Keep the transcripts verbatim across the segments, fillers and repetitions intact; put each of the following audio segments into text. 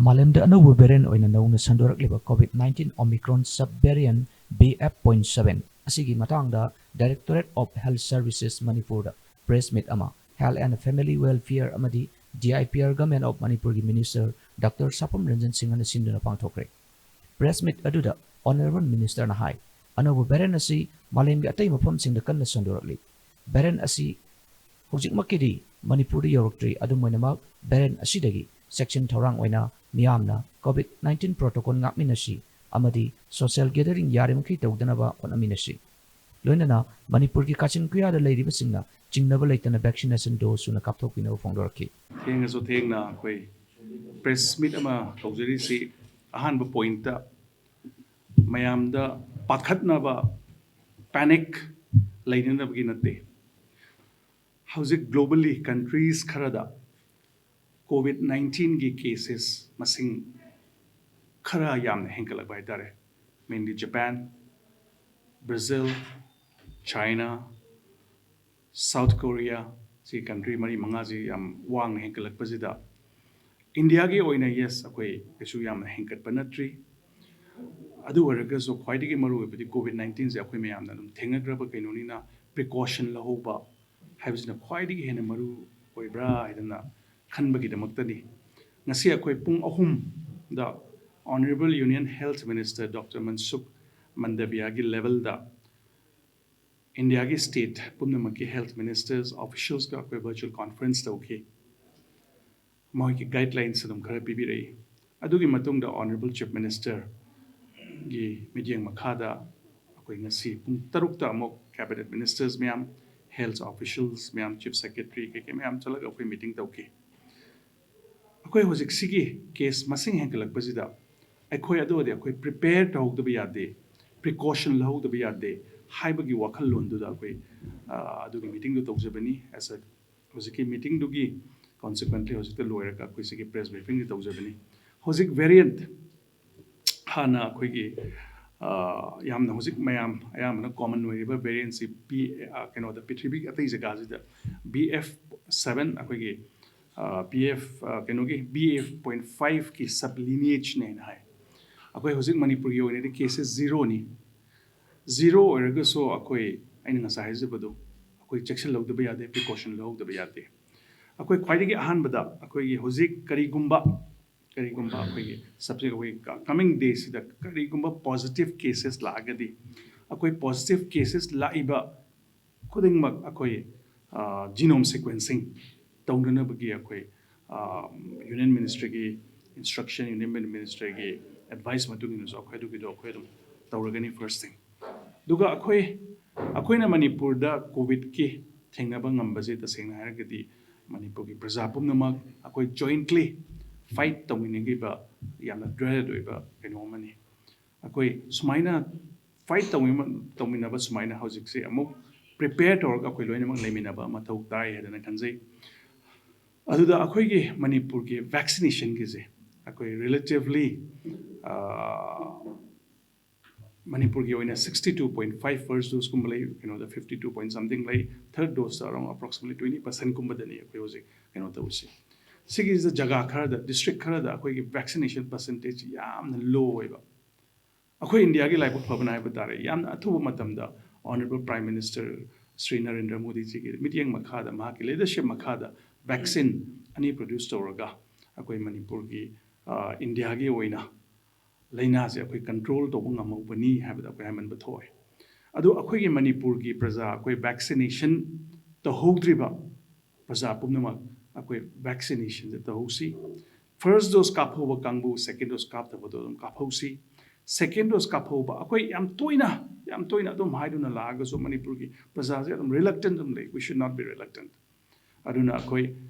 ꯃꯥꯂꯦꯝꯗ ꯑꯅꯧꯕ variant ꯑꯣꯏꯅ ꯅꯧꯅ ꯁꯟꯗꯣꯔꯛꯂꯤꯕ COVID nineteen Omicron sub variant B F point seven ꯑꯁꯤꯒꯤ ꯃꯇꯥꯡꯗ Directorate of Health Services ꯃꯅꯤꯄꯨꯔꯗ press meet ꯑꯃ Health and Family Welfare ꯑꯃꯗꯤ D I P R Government of ꯃꯅꯤꯄꯨꯔꯒꯤ Minister Doctor ꯁꯥꯄꯝ ꯔꯟꯖꯟ ꯁꯤꯡꯍꯅ ꯁꯤꯟꯗꯨꯅ ꯄꯥꯡꯊꯣꯛꯈ꯭ꯔꯦ꯫ Press meet ꯑꯗꯨꯗ Honourable Ministerꯅ ꯍꯥꯏ, ꯑꯅꯧꯕ variant ꯑꯁꯤ ꯃꯥꯂꯦꯝꯒꯤ ꯑꯇꯩ ꯃꯐꯝꯁꯤꯡꯗ ꯀꯟꯅ ꯁꯟꯗꯣꯔꯛꯂꯤ꯫ Variant ꯑꯁꯤ ꯍꯧꯖꯤꯛꯃꯛꯀꯤꯗꯤ ꯃꯅꯤꯄꯨꯔꯗ ꯌꯧꯔꯛꯇ꯭ꯔꯤ, ꯑꯗꯨꯝ ꯑꯣꯏꯅꯃꯛ variant ꯑꯁꯤꯗꯒꯤ ꯆꯦꯛꯁꯤꯟ ꯊꯧꯔꯥꯡ ꯑꯣꯏꯅ ꯃꯤꯌꯥꯝꯅ COVID nineteen protocol ꯉꯥꯛꯃꯤꯟꯅꯁꯤ ꯑꯃꯗꯤ social gathering ꯌꯥꯔꯤꯃꯈꯩ ꯇꯧꯗꯅꯕ ꯍꯣꯠꯅꯃꯤꯟꯅꯁꯤ꯫ ꯂꯣꯏꯅꯅ ꯃꯅꯤꯄꯨꯔꯒꯤ ꯀꯥꯆꯤꯟ ꯀꯨꯌꯥꯗ ꯂꯩꯔꯤꯕꯁꯤꯡꯅ ꯆꯤꯡꯅꯕ ꯂꯩꯇꯅ vaccination dose ꯁꯨꯅ ꯀꯥꯞꯊꯣꯛꯄꯤꯅꯕ ꯐꯣꯡꯗꯣꯔꯛꯈꯤ꯫ ꯊꯦꯡꯉꯁꯨ ꯊꯦꯡꯅ ꯑꯩꯈꯣꯏ press meet ꯑꯃ ꯇꯧꯖꯔꯤꯁꯤ ꯑꯍꯥꯟꯕ pointꯇ ꯃꯌꯥꯝꯗ ꯄꯥꯈꯠꯅꯕ, panic ꯂꯩꯅꯅꯕꯒꯤ ꯅꯠꯇꯦ꯫ ꯍꯧꯖꯤꯛ globally countries ꯈꯔꯗ COVID nineteenꯒꯤ cases ꯃꯁꯤꯡ ꯈꯔ ꯌꯥꯝꯅ ꯍꯦꯟꯒꯠꯂꯛꯄ ꯍꯥꯏꯇꯥꯔꯦ꯫ Mainly Japan, Brazil, China, South Korea, ꯁꯤ country ꯃꯔꯤ ꯃꯉꯥꯁꯤ ꯌꯥꯝ ꯋꯥꯡꯅ ꯍꯦꯟꯒꯠꯂꯛꯄꯁꯤꯗ, ꯏꯟꯗꯤꯌꯥꯒꯤ ꯑꯣꯏꯅ, yes, ꯑꯩꯈꯣꯏ ꯀꯩꯁꯨ ꯌꯥꯝꯅ ꯍꯦꯟꯒꯠꯄ ꯅꯠꯇ꯭ꯔꯤ꯫ ꯑꯗꯨ ꯑꯣꯏꯔꯒꯁꯨ ꯈ꯭ꯋꯥꯏꯗꯒꯤ ꯃꯔꯨꯑꯣꯏꯕꯗꯤ COVID nineteenꯁꯦ ꯑꯩꯈꯣꯏ ꯃꯌꯥꯝꯅ ꯑꯗꯨꯝ ꯊꯦꯡꯅꯈ꯭ꯔꯕ ꯀꯩꯅꯣꯅꯤꯅ precaution ꯂꯧꯍꯧꯕ ꯍꯥꯏꯕꯁꯤꯅ ꯈ꯭ꯋꯥꯏꯗꯒꯤ ꯍꯦꯟꯅ ꯃꯔꯨ ꯑꯣꯏꯕ꯭ꯔꯥ ꯍꯥꯏꯗꯅ ꯈꯟꯕꯒꯤꯗꯃꯛꯇꯅꯤ꯫ ꯉꯁꯤ ꯑꯩꯈꯣꯏ ꯄꯨꯡ ꯑꯍꯨꯝꯗ Honourable Union Health Minister Doctor ꯃꯟꯁꯨꯈ ꯃꯟꯗꯕꯤꯌꯥꯒꯤ levelꯗ ꯏꯟꯗꯤꯌꯥꯒꯤ state ꯄꯨꯝꯅꯃꯛꯀꯤ health ministers, officialsꯀ ꯑꯩꯈꯣꯏ virtual conference ꯇꯧꯈꯤ꯫ ꯃꯈꯣꯏꯒꯤ guidelines ꯑꯗꯨꯝ ꯈꯔ ꯄꯤꯕꯤꯔꯛꯏ꯫ ꯑꯗꯨꯒꯤ ꯃꯇꯨꯡꯗ Honourable Chief Ministerꯒꯤ ꯃꯤꯠꯌꯦꯡ ꯃꯈꯥꯗ ꯑꯩꯈꯣꯏ ꯉꯁꯤ ꯄꯨꯡ ꯇꯔꯨꯛꯇ ꯑꯃꯨꯛ cabinet ministers ꯃꯌꯥꯝ, health officials ꯃꯌꯥꯝ, chief secretary ꯀꯩꯀꯩ ꯃꯌꯥꯝ ꯆꯠꯂꯒ ꯑꯩꯈꯣꯏ meeting ꯇꯧꯈꯤ꯫ ꯑꯩꯈꯣꯏ ꯍꯧꯖꯤꯛ ꯁꯤꯒꯤ case ꯃꯁꯤꯡ ꯍꯦꯟꯒꯠꯂꯛꯄꯁꯤꯗ ꯑꯩꯈꯣꯏ ꯑꯗꯨ ꯑꯣꯏꯔꯗꯤ ꯑꯩꯈꯣꯏ prepare ꯇꯧꯍꯧꯗꯕ ꯌꯥꯗꯦ, precaution ꯂꯧꯍꯧꯗꯕ ꯌꯥꯗꯦ ꯍꯥꯏꯕꯒꯤ ꯋꯥꯈꯜꯂꯣꯟꯗꯨꯗ ꯑꯩꯈꯣꯏ, ꯑ, ꯑꯗꯨꯒꯤ meetingꯗꯨ ꯇꯧꯖꯕꯅꯤ꯫ As a, ꯍꯧꯖꯤꯛꯀꯤ meetingꯗꯨꯒꯤ consequently ꯍꯧꯖꯤꯛꯇ ꯂꯣꯏꯔꯒ ꯑꯩꯈꯣꯏ ꯁꯤꯒꯤ press briefingꯗꯤ ꯇꯧꯖꯕꯅꯤ꯫ ꯍꯧꯖꯤꯛ variant ꯍꯥꯟꯅ ꯑꯩꯈꯣꯏꯒꯤ, ꯑ, ꯌꯥꯝꯅ ꯍꯧꯖꯤꯛ ꯃꯌꯥꯝ ꯑꯌꯥꯝꯕꯅ common ꯑꯣꯏꯔꯤꯕ variantꯁꯤ ꯄꯤ-, ꯑ, ꯀꯩꯅꯣꯗ ꯄ꯭ꯔꯤꯊꯤꯕꯤꯒꯤ ꯑꯇꯩ ꯖꯒꯥꯁꯤꯗ B F seven ꯑꯩꯈꯣꯏꯒꯤ ꯄꯤ ꯑꯦꯐ ꯀꯩꯅꯣꯒꯤ ꯕꯤ ꯑꯦꯐ ꯄꯣꯏꯟ ꯐꯥꯏꯚꯀꯤ ꯁꯕ ꯂꯤꯅꯤꯌꯦꯖꯅꯦꯅ ꯍꯥꯏ꯫ ꯑꯩꯈꯣꯏ ꯍꯧꯖꯤꯛ ꯃꯅꯤꯄꯨꯔꯒꯤ ꯑꯣꯏꯅꯗꯤ ꯀꯦꯁꯦꯁ ꯖꯤꯔꯣꯅꯤ꯫ ꯖꯤꯔꯣ ꯑꯣꯏꯔꯒꯁꯨ ꯑꯩꯈꯣꯏ, ꯑꯩꯅ ꯉꯁꯥꯏ ꯍꯥꯏꯖꯕꯗꯣ, ꯑꯩꯈꯣꯏ ꯆꯦꯛꯁꯤꯟ ꯂꯧꯗꯕ ꯌꯥꯗꯦ, ꯄ꯭ꯔꯤꯀꯣꯁꯟ ꯂꯧꯍꯧꯗꯕ ꯌꯥꯗꯦ꯫ ꯑꯩꯈꯣꯏ ꯈ꯭ꯋꯥꯏꯗꯒꯤ ꯑꯍꯥꯟꯕꯗ ꯑꯩꯈꯣꯏꯒꯤ ꯍꯧꯖꯤꯛ ꯀꯔꯤꯒꯨꯝꯕ ꯀꯔꯤꯒꯨꯝꯕ ꯑꯩꯈꯣꯏꯒꯤ ꯁꯕꯖꯦꯛ ꯑꯩꯈꯣꯏ ꯀꯃꯤꯡ ꯗꯦꯁꯤꯗ ꯀꯔꯤꯒꯨꯝꯕ ꯄꯣꯖꯤꯇꯤꯚ ꯀꯦꯁꯦꯁ ꯂꯥꯛꯑꯒꯗꯤ, ꯑꯩꯈꯣꯏ ꯄꯣꯖꯤꯇꯤꯚ ꯀꯦꯁꯦꯁ ꯂꯥꯛꯏꯕ ꯈꯨꯗꯤꯡꯃꯛ ꯑꯩꯈꯣꯏ ꯖꯤꯅꯣꯝ ꯁꯤꯀ꯭ꯋꯦꯟꯁꯤꯡ ꯇꯧꯅꯅꯕꯒꯤ ꯑꯩꯈꯣꯏ ꯌꯨꯅꯤꯌꯟ ꯃꯤꯅꯤꯁꯇ꯭ꯔꯤꯒꯤ ꯏꯟꯁꯇ꯭ꯔꯛꯁꯟ, ꯌꯨꯅꯤꯌꯟ ꯃꯤꯅꯤꯁꯇ꯭ꯔꯤꯒꯤ ꯑꯦꯗꯚꯥꯏꯁ ꯃꯇꯨꯡ ꯏꯟꯅꯁꯨ ꯑꯩꯈꯣꯏ ꯑꯗꯨꯒꯤꯗꯣ ꯑꯩꯈꯣꯏ ꯑꯗꯨꯝ ꯇꯧꯔꯒꯅꯤ, ꯐꯥꯔꯁ ꯊꯤꯡ꯫ ꯑꯗꯨꯒ ꯑꯩꯈꯣꯏ ꯑꯩꯈꯣꯏꯅ ꯃꯅꯤꯄꯨꯔꯗ ꯀꯣꯚꯤꯗꯀꯤ ꯊꯦꯡꯅꯕ ꯉꯝꯕꯁꯦ, ꯇꯁꯦꯡꯅ ꯍꯥꯏꯔꯒꯗꯤ ꯃꯅꯤꯄꯨꯔꯒꯤ ꯄ꯭ꯔꯖꯥ ꯄꯨꯝꯅꯃꯛ ꯑꯩꯈꯣꯏ ꯖꯣꯏꯟꯠꯂꯤ ꯐꯥꯏꯠ ꯇꯧꯃꯤꯟꯅꯈꯤꯕ ꯌꯥꯝꯅ ꯗ꯭ꯔꯦꯗ ꯑꯣꯏꯕ ꯀꯩꯅꯣ ꯑꯃꯅꯤ꯫ ꯑꯩꯈꯣꯏ ꯁꯨꯃꯥꯏꯅ ꯐꯥꯏꯠ ꯇꯧꯃꯤꯟꯅꯕ ꯁꯨꯃꯥꯏꯅ ꯍꯧꯖꯤꯛꯁꯦ ꯑꯃꯨꯛ ꯄ꯭ꯔꯤꯄꯦꯌꯔ ꯇꯧꯔꯒ ꯑꯩꯈꯣꯏ ꯂꯣꯏꯅꯃꯛ ꯂꯩꯃꯤꯟꯅꯕ ꯃꯊꯧ ꯇꯥꯏ ꯍꯥꯏꯗꯅ ꯈꯟꯖꯩ꯫ ꯑꯗꯨꯗ ꯑꯩꯈꯣꯏꯒꯤ ꯃꯅꯤꯄꯨꯔꯒꯤ ꯚꯦꯛꯁꯤꯅꯦꯁꯟꯒꯤꯁꯦ ꯑꯩꯈꯣꯏ ꯔꯤꯂꯦꯇꯤꯚꯂꯤ ꯃꯅꯤꯄꯨꯔꯒꯤ ꯑꯣꯏꯅ sixty two point five first doseꯀꯨꯝꯕ ꯂꯩ, ꯀꯩꯅꯣꯗ fifty two point something ꯂꯩ, ꯊꯥꯔꯠ ꯗꯣꯁꯇ around approximately twenty percentꯀꯨꯝꯕꯗꯅꯤ ꯑꯩꯈꯣꯏ ꯍꯧꯖꯤꯛ ꯀꯩꯅꯣ ꯇꯧꯔꯤꯁꯤ꯫ ꯁꯤꯒꯤꯁꯤꯗ ꯖꯒꯥ ꯈꯔꯗ, ꯗꯤꯁꯇ꯭ꯔꯤꯛ ꯈꯔꯗ ꯑꯩꯈꯣꯏꯒꯤ ꯚꯦꯛꯁꯤꯅꯦꯁꯟ ꯄꯥꯔꯁꯦꯟꯇꯦꯖ ꯌꯥꯝꯅ ꯂꯣ ꯑꯣꯏꯕ꯫ ꯑꯩꯈꯣꯏ ꯏꯟꯗꯤꯌꯥꯒꯤ ꯂꯥꯏꯕꯛ ꯐꯕꯅ ꯍꯥꯏꯕ ꯇꯥꯔꯦ, ꯌꯥꯝꯅ ꯑꯊꯨꯕ ꯃꯇꯝꯗ honourable prime minister Shri Narendra ꯃꯣꯗꯤꯖꯤꯒꯤ ꯃꯤꯠꯌꯦꯡ ꯃꯈꯥꯗ, ꯃꯍꯥꯛꯀꯤ ꯂꯤꯗꯔꯁꯤꯞ ꯃꯈꯥꯗ ꯚꯦꯛꯁꯤꯟ ꯑꯅꯤ ꯄ꯭ꯔꯗ꯭ꯌꯨꯁ ꯇꯧꯔꯒ ꯑꯩꯈꯣꯏ ꯃꯅꯤꯄꯨꯔꯒꯤ, ꯏꯟꯗꯤꯌꯥꯒꯤ ꯑꯣꯏꯅ ꯂꯥꯏꯅꯥꯁꯦ ꯑꯩꯈꯣꯏ ꯀꯟꯇ꯭ꯔꯣꯜ ꯇꯧꯕ ꯉꯝꯍꯧꯕꯅꯤ ꯍꯥꯏꯕꯗ ꯑꯩꯈꯣꯏ ꯍꯥꯏꯃꯟꯕ ꯊꯣꯛꯑꯣꯏ꯫ ꯑꯗꯨ ꯑꯩꯈꯣꯏꯒꯤ ꯃꯅꯤꯄꯨꯔꯒꯤ ꯄ꯭ꯔꯖꯥ, ꯑꯩꯈꯣꯏ ꯚꯦꯛꯁꯤꯅꯦꯁꯟ ꯇꯧꯍꯧꯗ꯭ꯔꯤꯕ ꯄ꯭ꯔꯖꯥ ꯄꯨꯝꯅꯃꯛ ꯑꯩꯈꯣꯏ ꯚꯦꯛꯁꯤꯅꯦꯁꯟꯁꯦ ꯇꯧꯍꯧꯁꯤ꯫ ꯐꯥꯔꯁ ꯗꯣꯁ ꯀꯥꯞꯍꯧꯕ ꯀꯥꯡꯕꯨ ꯁꯦꯀꯦꯟ ꯗꯣꯁ ꯀꯥꯞꯇꯕꯗꯣ ꯑꯗꯨꯝ ꯀꯥꯞꯍꯧꯁꯤ꯫ ꯁꯦꯀꯦꯟ ꯗꯣꯁ ꯀꯥꯞꯍꯧꯕ, ꯑꯩꯈꯣꯏ ꯌꯥꯝ ꯇꯣꯏꯅ, ꯌꯥꯝ ꯇꯣꯏꯅ ꯑꯗꯨꯝ ꯍꯥꯏꯗꯨꯅ ꯂꯥꯛꯑꯒꯁꯨ ꯃꯅꯤꯄꯨꯔꯒꯤ ꯄ꯭ꯔꯖꯥꯁꯦ ꯑꯗꯨꯝ ꯔꯤꯂꯛꯇꯦꯟ ꯑꯗꯨꯝ ꯂꯩ꯫ We should not be reluctant. ꯑꯗꯨꯅ ꯑꯩꯈꯣꯏ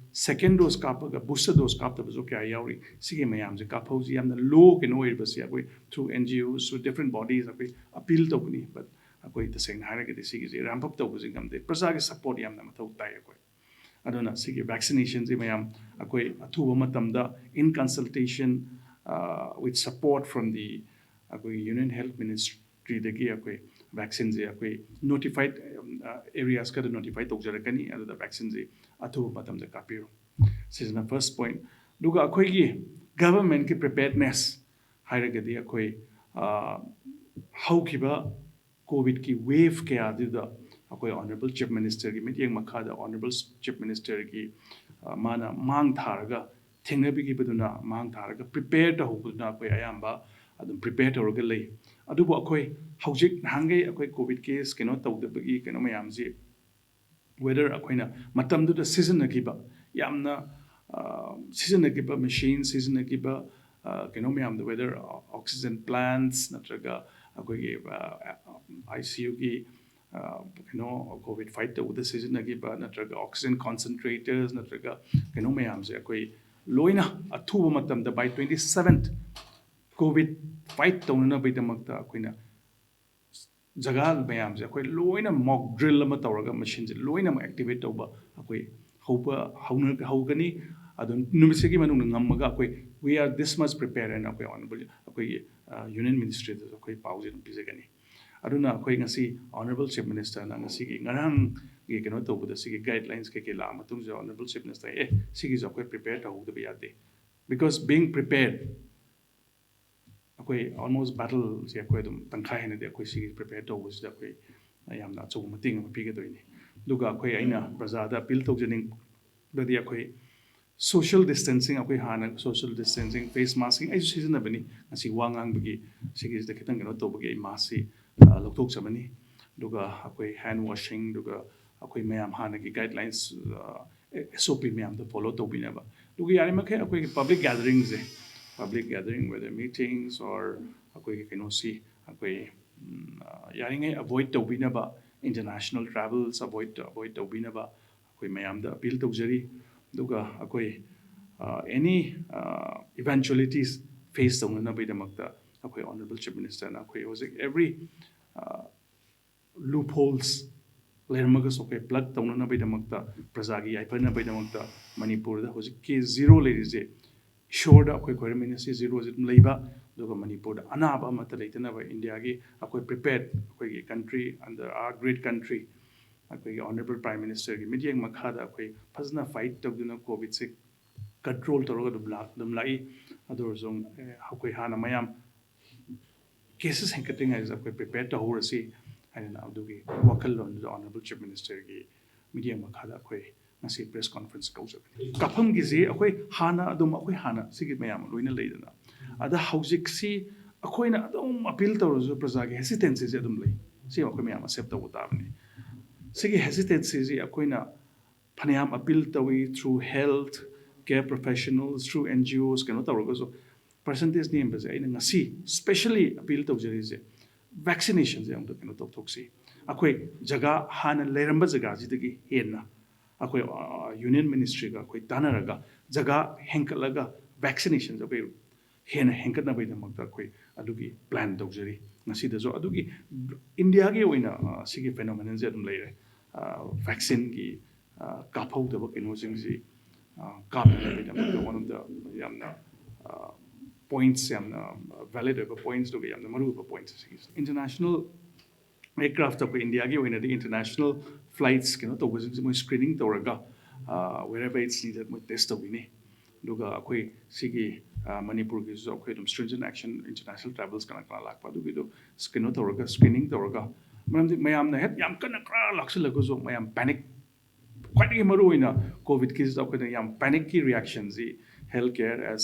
ꯁꯦꯀꯦꯟ ꯗꯣꯁ ꯀꯥꯞꯄꯒ ꯕꯨꯁꯇꯔ ꯗꯣꯁ ꯀꯥꯞꯇꯕꯁꯨ ꯀꯌꯥ ꯌꯥꯎꯔꯤ꯫ ꯁꯤꯒꯤ ꯃꯌꯥꯝꯁꯦ ꯀꯥꯞꯍꯧꯁꯤ꯫ ꯌꯥꯝꯅ ꯂꯣ ꯀꯩꯅꯣ ꯑꯣꯏꯔꯤꯕꯁꯦ ꯑꯩꯈꯣꯏ through N G Os, through different bodies ꯑꯩꯈꯣꯏ ꯑꯄꯤꯜ ꯇꯧꯒꯅꯤ꯫ But ꯑꯩꯈꯣꯏ ꯇꯁꯦꯡꯅ ꯍꯥꯏꯔꯒꯗꯤ ꯁꯤꯒꯤꯁꯦ ꯔꯦꯝꯞ ꯑꯞ ꯇꯧꯕꯁꯦ ꯉꯝꯗꯦ꯫ ꯄ꯭ꯔꯖꯥꯒꯤ ꯁꯄꯣꯔꯠ ꯌꯥꯝꯅ ꯃꯊꯧ ꯇꯥꯏ ꯑꯩꯈꯣꯏ꯫ ꯑꯗꯨꯅ ꯁꯤꯒꯤ ꯚꯦꯛꯁꯤꯅꯦꯁꯟꯁꯤ ꯃꯌꯥꯝ ꯑꯩꯈꯣꯏ ꯑꯊꯨꯕ ꯃꯇꯝꯗ in consultation, uh, with support from the ꯑꯩꯈꯣꯏꯒꯤ ꯌꯨꯅꯤꯌꯟ ꯍꯦꯜꯠ ꯃꯤꯅꯤꯁꯇ꯭ꯔꯤꯗꯒꯤ ꯑꯩꯈꯣꯏ ꯚꯦꯛꯁꯤꯟꯁꯦ ꯑꯩꯈꯣꯏ ꯅꯣꯇꯤꯐꯥꯏꯠ ꯑꯦꯔꯤꯌꯥꯁ ꯈꯔꯗ ꯅꯣꯇꯤꯐꯥꯏ ꯇꯧꯖꯔꯛꯀꯅꯤ꯫ ꯑꯗꯨꯗ ꯚꯦꯛꯁꯤꯟꯁꯦ ꯑꯊꯨꯕ ꯃꯇꯝꯗ ꯀꯥꯞꯄꯤꯔꯣ꯫ ꯁꯤꯁꯤꯅ first point. ꯑꯗꯨꯒ ꯑꯩꯈꯣꯏꯒꯤ government ꯀꯤ preparedness ꯍꯥꯏꯔꯒꯗꯤ ꯑꯩꯈꯣꯏ, ꯑ, ꯍꯧꯈꯤꯕ COVID ꯀꯤ wave ꯀꯌꯥꯗꯨꯗ ꯑꯩꯈꯣꯏ Honourable Chief Minister ꯒꯤ ꯃꯤꯠꯌꯦꯡ ꯃꯈꯥꯗ Honourable Chief Minister ꯒꯤ, ꯑ, ꯃꯥꯅ ꯃꯥꯡ ꯊꯥꯔꯒ ꯊꯦꯡꯅꯕꯤꯈꯤꯕꯗꯨꯅ, ꯃꯥꯡ ꯊꯥꯔꯒ prepare ꯇꯧꯍꯧꯕꯗꯨꯅ ꯑꯩꯈꯣꯏ ꯑꯌꯥꯝꯕ ꯑꯗꯨꯝ prepare ꯇꯧꯔꯒ ꯂꯩ꯫ ꯑꯗꯨꯕꯨ ꯑꯩꯈꯣꯏ ꯍꯧꯖꯤꯛ ꯅꯍꯥꯟꯈꯩ ꯑꯩꯈꯣꯏ COVID case ꯀꯩꯅꯣ ꯇꯧꯗꯕꯒꯤ ꯀꯩꯅꯣ ꯃꯌꯥꯝꯁꯤ whether ꯑꯩꯈꯣꯏꯅ ꯃꯇꯝꯗꯨꯗ ꯁꯤꯖꯤꯟꯅꯈꯤꯕ ꯌꯥꯝꯅ, ꯑ, ꯁꯤꯖꯤꯟꯅꯈꯤꯕ machine, ꯁꯤꯖꯤꯟꯅꯈꯤꯕ, ꯑ, ꯀꯩꯅꯣ ꯃꯌꯥꯝꯗꯣ, whether oxygen plants ꯅꯠꯇ꯭ꯔꯒ ꯑꯩꯈꯣꯏꯒꯤ, ꯑ, ICU ꯒꯤ, ꯑ, ꯀꯩꯅꯣ COVID fight ꯇꯧꯕꯗ ꯁꯤꯖꯤꯟꯅꯈꯤꯕ ꯅꯠꯇ꯭ꯔꯒ oxygen concentrators ꯅꯠꯇ꯭ꯔꯒ ꯀꯩꯅꯣ ꯃꯌꯥꯝꯁꯦ ꯑꯩꯈꯣꯏ ꯂꯣꯏꯅ ꯑꯊꯨꯕ ꯃꯇꯝꯗ by twenty seventh COVID fight ꯇꯧꯅꯅꯕꯒꯤꯗꯃꯛꯇ ꯑꯩꯈꯣꯏꯅ ꯖꯒꯥ ꯃꯌꯥꯝꯁꯦ ꯑꯩꯈꯣꯏ ꯂꯣꯏꯅ mock drill ꯑꯃ ꯇꯧꯔꯒ machine ꯁꯦ ꯂꯣꯏꯅꯃꯛ activate ꯇꯧꯕ ꯑꯩꯈꯣꯏ ꯍꯧꯕ, ꯍꯧꯅ-, ꯍꯧꯒꯅꯤ꯫ ꯑꯗꯨ ꯅꯨꯃꯤꯠꯁꯤꯒꯤ ꯃꯅꯨꯡꯗ ꯉꯝꯃꯒ ꯑꯩꯈꯣꯏ we are this much prepared ꯍꯥꯏꯅ ꯑꯩꯈꯣꯏ Honourable, ꯑꯩꯈꯣꯏꯒꯤ, ꯑ, Union Ministry ꯗꯁꯨ ꯑꯩꯈꯣꯏ ꯄꯥꯎꯁꯦ ꯑꯗꯨꯝ ꯄꯤꯖꯒꯅꯤ꯫ ꯑꯗꯨꯅ ꯑꯩꯈꯣꯏ ꯉꯁꯤ Honourable Chief Minister ꯅ ꯉꯁꯤꯒꯤ ꯉꯔꯥꯡꯒꯤ ꯀꯩꯅꯣ ꯇꯧꯕꯗ ꯁꯤꯒꯤ guidelines ꯀꯩꯀꯩ ꯂꯥꯛꯑ ꯃꯇꯨꯡꯁꯤꯗ Honourable Chief Minister, "ꯑꯦ, ꯁꯤꯒꯤꯁꯨ ꯑꯩꯈꯣꯏ prepare ꯇꯧꯍꯧꯗꯕ ꯌꯥꯗꯦ." Because being prepared, ꯑꯩꯈꯣꯏ almost battle ꯁꯦ ꯑꯩꯈꯣꯏ ꯑꯗꯨꯝ ꯇꯪꯈꯥꯏ ꯍꯦꯟꯅꯗꯤ ꯑꯩꯈꯣꯏ ꯁꯤꯒꯤ prepare ꯇꯧꯕꯁꯤꯗ ꯑꯩꯈꯣꯏ ꯌꯥꯝꯅ ꯑꯆꯧꯕ ꯃꯇꯦꯡ ꯑꯃ ꯄꯤꯒꯗꯣꯏꯅꯤ꯫ ꯑꯗꯨꯒ ꯑꯩꯈꯣꯏ, ꯑꯩꯅ ꯄ꯭ꯔꯖꯥꯗ appeal ꯇꯧꯖꯅꯤꯡꯕꯗꯤ ꯑꯩꯈꯣꯏ social distancing, ꯑꯩꯈꯣꯏ ꯍꯥꯟꯅ social distancing, face mask ꯁꯤꯡ ꯑꯩꯁꯨ ꯁꯤꯖꯤꯟꯅꯕꯅꯤ꯫ ꯉꯁꯤ ꯋꯥ ꯉꯥꯡꯕꯒꯤ ꯁꯤꯒꯤꯁꯤꯗ ꯈꯤꯇꯪ ꯀꯩꯅꯣ ꯇꯧꯕꯒꯤ ꯑꯩ mask ꯁꯤ, ꯑ, ꯂꯧꯊꯣꯛꯆꯕꯅꯤ꯫ ꯑꯗꯨꯒ ꯑꯩꯈꯣꯏ hand washing, ꯑꯗꯨꯒ ꯑꯩꯈꯣꯏ ꯃꯌꯥꯝ ꯍꯥꯟꯅꯒꯤ guidelines, ꯑ, SOP ꯃꯌꯥꯝꯗꯣ follow ꯇꯧꯕꯤꯅꯕ꯫ ꯑꯗꯨꯒ ꯌꯥꯔꯤꯃꯈꯩ ꯑꯩꯈꯣꯏꯒꯤ public gathering say, public gathering, whether meetings or ꯑꯩꯈꯣꯏꯒꯤ ꯀꯩꯅꯣꯁꯤ, ꯑꯩꯈꯣꯏ, ꯎꯝ, ꯑ, ꯌꯥꯔꯤꯉꯩ avoid ꯇꯧꯕꯤꯅꯕ, international travels avoid, avoid ꯇꯧꯕꯤꯅꯕ ꯑꯩꯈꯣꯏ ꯃꯌꯥꯝꯗ appeal ꯇꯧꯖꯔꯤ꯫ ꯑꯗꯨꯒ ꯑꯩꯈꯣꯏ, ꯑ, any, ꯑ, eventualities face ꯇꯧꯅꯅꯕꯒꯤꯗꯃꯛꯇ ꯑꯩꯈꯣꯏ Honourable Chief Minister ꯅ ꯑꯩꯈꯣꯏ ꯍꯧꯖꯤꯛ every, ꯑ, loopholes ꯂꯩꯔꯝꯃꯒꯁꯨ ꯑꯩꯈꯣꯏ plug ꯇꯧꯅꯅꯕꯒꯤꯗꯃꯛꯇ, ꯄ꯭ꯔꯖꯥꯒꯤ ꯌꯥꯏꯐꯅꯕꯒꯤꯗꯃꯛꯇ ꯃꯅꯤꯄꯨꯔꯗ ꯍꯧꯖꯤꯛꯀꯤ zero ꯂꯩꯔꯤꯁꯦ, ꯏꯁꯣꯔꯗ ꯑꯩꯈꯣꯏ ꯈꯣꯏꯔꯝꯃꯤꯟꯅꯁꯤ, zero ꯁꯦ ꯑꯗꯨꯝ ꯂꯩꯕ, ꯑꯗꯨꯒ ꯃꯅꯤꯄꯨꯔꯗ ꯑꯅꯥꯕ ꯑꯃꯠꯇ ꯂꯩꯇꯅꯕ, ꯏꯟꯗꯤꯌꯥꯒꯤ ꯑꯩꯈꯣꯏ prepared, ꯑꯩꯈꯣꯏꯒꯤ country, under our great country, ꯑꯩꯈꯣꯏꯒꯤ Honourable Prime Minister ꯒꯤ ꯃꯤꯠꯌꯦꯡ ꯃꯈꯥꯗ ꯑꯩꯈꯣꯏ ꯐꯖꯅ fight ꯇꯧꯗꯨꯅ COVID ꯁꯦ ꯀꯟꯇ꯭ꯔꯣꯜ ꯇꯧꯔꯒ ꯑꯗꯨꯝ ꯂꯥꯛ ꯑꯗꯨꯝ ꯂꯥꯛꯏ꯫ ꯑꯗꯨ ꯑꯣꯏꯔꯁꯨ ꯑꯩꯈꯣꯏ ꯍꯥꯟꯅ ꯃꯌꯥꯝ ꯀꯦꯁꯦꯁ ꯍꯦꯟꯒꯠꯇ꯭ꯔꯤꯉꯩꯗ ꯑꯩꯈꯣꯏ ꯄ꯭ꯔꯤꯄꯦꯌꯔ ꯇꯧꯍꯧꯔꯁꯤ ꯍꯥꯏꯗꯅ ꯑꯗꯨꯒꯤ ꯋꯥꯈꯜꯂꯣꯟꯗꯨꯗ ꯑꯣꯅꯔꯦꯕꯜ ꯆꯤꯐ ꯃꯤꯅꯤꯁꯇꯔꯒꯤ ꯃꯤꯠꯌꯦꯡ ꯃꯈꯥꯗ ꯑꯩꯈꯣꯏ ꯉꯁꯤ ꯄ꯭ꯔꯦꯁ ꯀꯣꯟꯐ꯭ꯔꯦꯟꯁ ꯀꯧꯖꯕꯅꯤ꯫ ꯀꯥꯞꯐꯝꯒꯤꯁꯤ ꯑꯩꯈꯣꯏ ꯍꯥꯟꯅ ꯑꯗꯨꯝ ꯑꯩꯈꯣꯏ ꯍꯥꯟꯅ ꯁꯤꯒꯤ ꯃꯌꯥꯝ ꯂꯣꯏꯅ ꯂꯩꯗꯅ, ꯑꯗ ꯍꯧꯖꯤꯛꯁꯤ ꯑꯩꯈꯣꯏꯅ ꯑꯗꯨꯝ ꯑꯄꯤꯜ ꯇꯧꯔꯁꯨ ꯄ꯭ꯔꯖꯥꯒꯤ ꯍꯦꯁꯤꯇꯦꯟꯁꯤꯁꯦ ꯑꯗꯨꯝ ꯂꯩ꯫ ꯁꯤ ꯑꯩꯈꯣꯏ ꯃꯌꯥꯝ ꯑꯦꯛꯁꯦꯞ ꯇꯧꯕ ꯇꯥꯕꯅꯤ꯫ ꯁꯤꯒꯤ ꯍꯦꯁꯤꯇꯦꯟꯁꯤꯁꯤ ꯑꯩꯈꯣꯏꯅ ꯐꯅꯌꯥꯝ ꯑꯄꯤꯜ ꯇꯧꯏ through health care professionals, through N G Os, ꯀꯩꯅꯣ ꯇꯧꯔꯒꯁꯨ ꯄꯔꯁꯦꯟꯇꯦꯖ ꯅꯦꯝꯕꯁꯦ ꯑꯩꯅ ꯉꯁꯤ ꯁ꯭ꯄꯦꯁꯦꯜꯂꯤ ꯑꯄꯤꯜ ꯇꯧꯖꯔꯤꯁꯦ ꯚꯦꯛꯁꯤꯅꯦꯁꯟꯁꯦ ꯑꯃꯨꯛꯇ ꯀꯩꯅꯣ ꯇꯧꯊꯣꯛꯁꯤ꯫ ꯑꯩꯈꯣꯏ ꯖꯒꯥ ꯍꯥꯟꯅ ꯂꯩꯔꯝꯕ ꯖꯒꯥꯁꯤꯗꯒꯤ ꯍꯦꯟꯅ ꯑꯩꯈꯣꯏ ꯌꯨꯅꯤꯌꯟ ꯃꯤꯅꯤꯁꯇ꯭ꯔꯤꯒ ꯑꯩꯈꯣꯏ ꯇꯥꯟꯅꯔꯒ ꯖꯒꯥ ꯍꯦꯟꯒꯠꯂꯒ ꯚꯦꯛꯁꯤꯅꯦꯁꯟꯁꯦ ꯑꯩꯈꯣꯏ ꯍꯦꯟꯅ ꯍꯦꯟꯒꯠꯅꯕꯒꯤꯗꯃꯛꯇ ꯑꯩꯈꯣꯏ ꯑꯗꯨꯒꯤ ꯄ꯭ꯂꯥꯟ ꯇꯧꯖꯔꯤ꯫ ꯉꯁꯤꯗꯁꯨ ꯑꯗꯨꯒꯤ ꯏꯟꯗꯤꯌꯥꯒꯤ ꯑꯣꯏꯅ ꯁꯤꯒꯤ ꯐꯦꯅꯣꯃꯦꯅꯟꯁꯦ ꯑꯗꯨꯝ ꯂꯩꯔꯦ꯫ ꯚꯦꯛꯁꯤꯟꯒꯤ ꯀꯥꯞꯍꯧꯗꯕ ꯀꯩꯅꯣꯁꯤꯡꯁꯤ ꯀꯥꯞꯅꯕꯒꯤꯗꯃꯛꯇ one of the ꯌꯥꯝꯅ ꯄꯣꯏꯟꯠꯁ, ꯌꯥꯝꯅ ꯚꯦꯂꯤꯠ ꯑꯣꯏꯕ ꯄꯣꯏꯟꯠꯁ, ꯑꯗꯨꯒ ꯌꯥꯝꯅ ꯃꯔꯨ ꯑꯣꯏꯕ ꯄꯣꯏꯟꯠꯁ ꯁꯤꯒꯤ ꯏꯟꯇꯔꯅꯦꯁꯅꯦꯜ ꯑꯦꯌꯔꯀ꯭ꯔꯥꯐꯇ ꯑꯩꯈꯣꯏ ꯏꯟꯗꯤꯌꯥꯒꯤ ꯑꯣꯏꯅꯗꯤ ꯏꯟꯇꯔꯅꯦꯁꯅꯦꯜ ꯐ꯭ꯂꯥꯏꯠꯁ ꯀꯩꯅꯣ ꯇꯧꯕꯁꯤꯡꯁꯦ ꯃꯣꯏ ꯁ꯭ꯀ꯭ꯔꯤꯅꯤꯡ ꯇꯧꯔꯒ wherever it's needed ꯃꯣꯏ ꯇꯦꯁ ꯇꯧꯕꯤꯅꯤ꯫ ꯑꯗꯨꯒ ꯑꯩꯈꯣꯏ ꯁꯤꯒꯤ ꯃꯅꯤꯄꯨꯔꯒꯤꯁꯨ ꯑꯩꯈꯣꯏ ꯑꯗꯨꯝ stringent action international travels ꯀꯅꯥ ꯀꯅꯥ ꯂꯥꯛꯄ ꯑꯗꯨꯒꯤꯗꯣ ꯀꯩꯅꯣ ꯇꯧꯔꯒ ꯁ꯭ꯀ꯭ꯔꯤꯅꯤꯡ ꯇꯧꯔꯒ, ꯃꯔꯝꯗꯤ ꯃꯌꯥꯝꯅ ꯍꯦꯛ ꯌꯥꯝ ꯀꯟꯅ ꯈꯔ ꯂꯥꯛꯁꯤꯜꯂꯒꯁꯨ ꯃꯌꯥꯝ ꯄꯦꯅꯤꯛ, ꯈ꯭ꯋꯥꯏꯗꯒꯤ ꯃꯔꯨꯑꯣꯏꯅ ꯀꯣꯚꯤꯗꯀꯤꯁꯤꯗ ꯑꯩꯈꯣꯏꯅ ꯌꯥꯝ ꯄꯦꯅꯤꯛꯀꯤ ꯔꯤꯌꯦꯛꯁꯟꯁꯤ health care as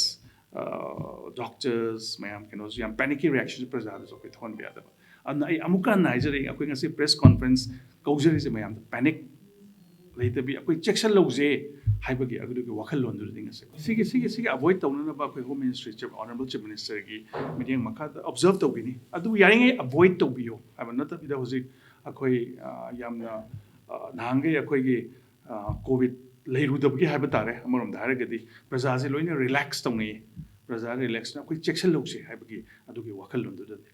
doctors ꯃꯌꯥꯝ ꯀꯩꯅꯣꯁꯨ ꯌꯥꯝ ꯄꯦꯅꯤꯛꯀꯤ ꯔꯤꯌꯦꯛꯁꯟꯁꯤ ꯄ꯭ꯔꯖꯥꯗꯁꯨ ꯑꯩꯈꯣꯏ ꯊꯣꯛꯍꯟꯕ ꯌꯥꯗꯕ꯫ ꯑꯗꯨꯅ ꯑꯩ ꯑꯃꯨꯛꯀ ꯍꯟꯅ ꯍꯥꯏꯖꯔꯤ, ꯑꯩꯈꯣꯏ ꯉꯁꯤ ꯄ꯭ꯔꯦꯁ ꯀꯣꯟꯐ꯭ꯔꯦꯟꯁ ꯀꯧꯖꯔꯤꯁꯦ ꯃꯌꯥꯝꯗ ꯄꯦꯅꯤꯛ ꯂꯩꯇꯕꯤ ꯑꯩꯈꯣꯏ ꯆꯦꯛꯁꯤꯜꯍꯧꯁꯦ ꯍꯥꯏꯕꯒꯤ ꯑꯗꯨꯒꯤ ꯋꯥꯈꯜꯂꯣꯟꯗꯨꯗꯤ ꯉꯁꯤ ꯁꯤꯒꯤ ꯁꯤꯒꯤ ꯁꯤꯒꯤ ꯑꯦꯚꯣꯏꯗ ꯇꯧꯅꯅꯕ ꯑꯩꯈꯣꯏ home ministry chief honourable chief ꯃꯤꯅꯤꯁꯇꯔꯒꯤ ꯃꯤꯠꯌꯦꯡ ꯃꯈꯥꯗ ꯑꯣꯕꯖꯔꯕ ꯇꯧꯒꯅꯤ꯫ ꯑꯗꯨꯕꯨ ꯌꯥꯔꯤꯉꯩ ꯑꯦꯚꯣꯏꯗ ꯇꯧꯕꯤꯌꯣ ꯍꯥꯏꯕ ꯅꯠꯇꯕꯤꯗ ꯍꯧꯖꯤꯛ ꯑꯩꯈꯣꯏ ꯌꯥꯝꯅ ꯅꯍꯥꯟꯈꯩ ꯑꯩꯈꯣꯏꯒꯤ ꯀꯣꯚꯤꯗ ꯂꯩꯔꯨꯗꯕꯒꯤ ꯍꯥꯏꯕ ꯇꯥꯔꯦ, ꯑꯃꯔꯣꯝꯗ ꯍꯥꯏꯔꯒꯗꯤ ꯄ꯭ꯔꯖꯥꯁꯦ ꯂꯣꯏꯅ ꯔꯤꯂꯦꯛꯁ ꯇꯧꯅꯩꯌꯦ꯫ ꯄ꯭ꯔꯖꯥ ꯔꯤꯂꯦꯛꯁꯅ ꯑꯩꯈꯣꯏ ꯆꯦꯛꯁꯤꯜꯍꯧꯁꯦ ꯍꯥꯏꯕꯒꯤ ꯑꯗꯨꯒꯤ ꯋꯥꯈꯜꯂꯣꯟꯗꯨꯗꯅꯤ꯫